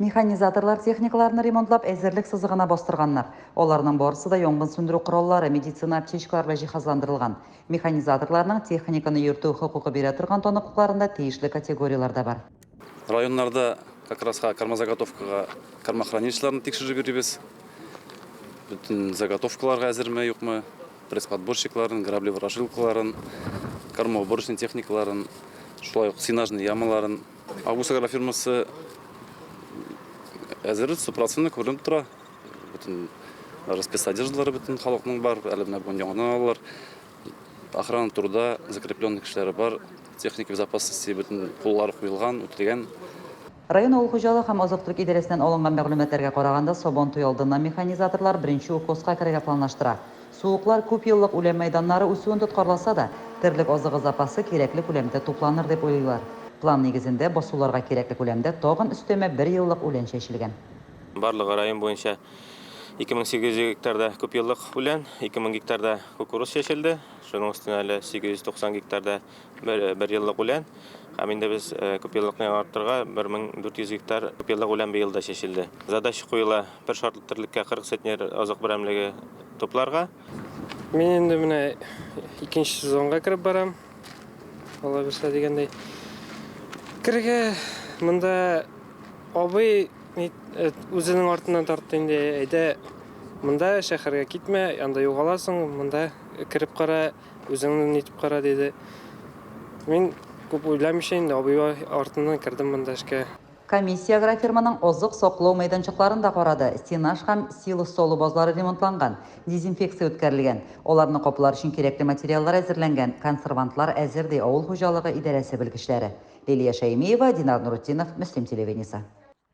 Механизаторлар техникаларны ремонтлап, әзерлек сызыгына бастырганнар. Аларның барысы да янгын сүндерү кораллары, медицина аптечкалары белән җиһазландырылган. Механизаторларның техниканы йөртү хокукы бирә торган таныклыкларында тиешле категорияләр дә бар. Районнарда как раз кормозаготовкага кормохранилищеларны тикшереп йөрибез. Бөтен заготовкаларга әзерме, юкмы, пресс-подборщикларын, грабли-ворошилкаларын, кормоуборочный техникаларын, шулай ук сенажный ямаларын. Август агрофирмасы әзер, 100% күренеп тора. Бөтен спецодеждалары бөтен халыкның бар, әле менә бүген яңадан алалар. Охрана труда, закрепленный кешеләре бар, техника безопасности бөтен куллары куелган, үтелгән. Район авыл хуҗалыгы һәм азык-төлек идарәсеннән алынган мәгълүматларга караганда, Сабан туе алдыннан механизаторлар беренче укоска керергә планлаштыра. Суыклар күпьеллык үлән мәйданнары үсүен тоткарласа да, терлек азыгы запасы кирәкле күләмдә тупланыр дип уйлыйлар. План нигезендә, басуларга кирәкле күләмдә тагын өстәмә бер еллык үлән чәчелгән. Барлыгы район буенча 2800 гектарда күпьеллык үлән, 2000 гектарда кукуруз чәчелде. Шуның өстенә әле 890 гектарда бер еллык үлән. Һәм инде без күпьеллыкны яңарттырырга 1400 гектар күпьеллык үлән быел да чәчелде. Задача куела бер шартлы терлеккә 40 центнер азык берәмлеге тупларга. Мин инде менә икенче сезонга кереп барам. Алла бирсә дигәндәй. Керергә монда абый үзенең артыннан тартты инде. Әйдә, монда шәһәргә китмә, анда югаласың, монда кереп кара, үзеңне нитеп кара диде. Мин күп уйламыйча инде абый артыннан кердем монда эшкә. Комиссия агрофирманың азык саклау мәйданчыкларын да карады. Сенаж һәм силос салу базлары ремонтланган, дезинфекция үткәрелгән. Аларны каплар өчен кирәкле материаллар әзерләнгән, консервантлар әзер, ди авыл хуҗалыгы идарәсе белгечләре. Лилия Шәймиева, Динар Нурутдинов, Мөслим телевидениесе.